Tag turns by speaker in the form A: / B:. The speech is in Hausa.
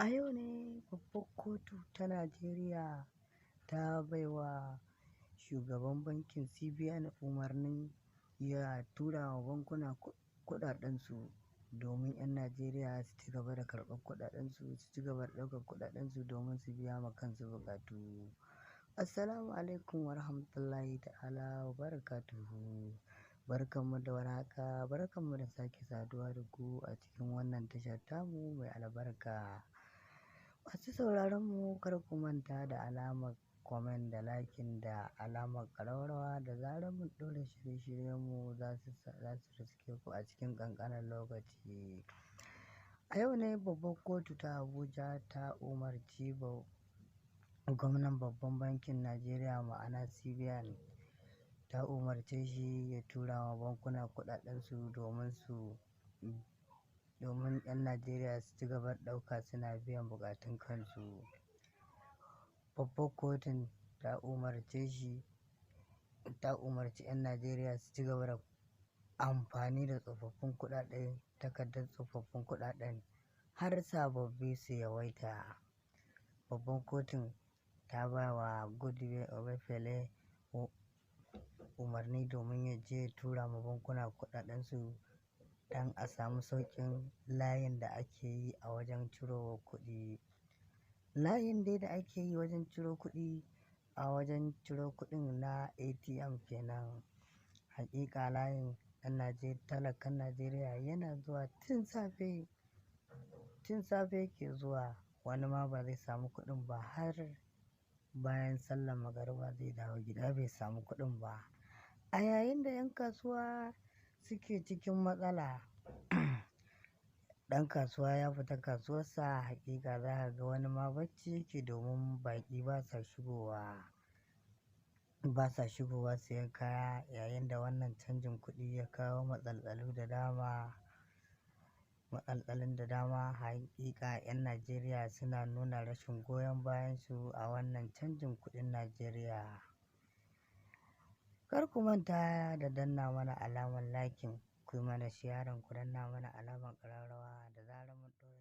A: A yau ne babbar kotu ta Najeriya ta baiwa shugaban bankin CBN umarnin ya tura wa bankuna kuɗaɗensu domin 'yan Najeriya su ci gaba da karɓar kuɗaɗensu, su ci gaba da ɗaukar kuɗaɗensu domin su biya ma kansu buƙatu. Assalamu alaikum wa rahmatullahi ta'ala wa barakatuhu. Barkanmu da warhaka, barkanmu da sake saduwa da ku a cikin wannan tashar tamu mai albarka. Masu sauraron mu, kar ku manta da alamar comment da liking da alamar ƙararrawa, da zarar mun ɗora shirye-shiryenmu za su riske ku a cikin ƙanƙanin lokaci. A yau ne babbar kotu ta Abuja ta umarci gwamnan babban bankin Najeriya, ma'ana CBN, ta umarce shi ya tura wa bankuna kuɗaɗensu domin 'yan Najeriya su ci gaba da ɗauka suna biyan buƙatun kansu. Babbar kotun ta umarce shi, ta umarci 'yan Najeriya su ci gaba da amfani da tsofaffin kuɗaɗe, takardar tsofaffin kuɗaɗen, har sababbi su yawaita. Babban kotun ta ba wa Godwin Emefiele umarni domin ya je ya tura ma bankuna kuɗaɗensu don a samu sauƙin layin da ake yi a wajen cirowa kuɗi. Layin dai da ake yi wajen ciro kuɗi, a wajen ciro kuɗin na ATM kenan. Haƙiƙa layin ɗan talakan Najeriya yana zuwa tun safe, tun safe yake zuwa, wani ma ba zai samu kuɗin ba har bayan sallar magariba zai dawo gida bai samu kuɗin ba. A yayin da 'yan kasuwa suke cikin matsala, ɗan kasuwa ya fita kasuwarsa, haƙiƙa za ka ga wani ma bacci yake domin baƙi ba sa shigowa, ba sa shigowa siyan kaya, yayin da wannan canjin kuɗi ya kawo matsaltsalu da dama, matsaltsalun da dama. Haƙiƙa 'yan Najeriya suna nuna rashin goyon bayansu a wannan canjin kuɗin Najeriya. Kar ku manta da danna mana alamar liking, ku yi mana sharing, ku danna mana alamar ƙararrawa da zarar mun ɗora.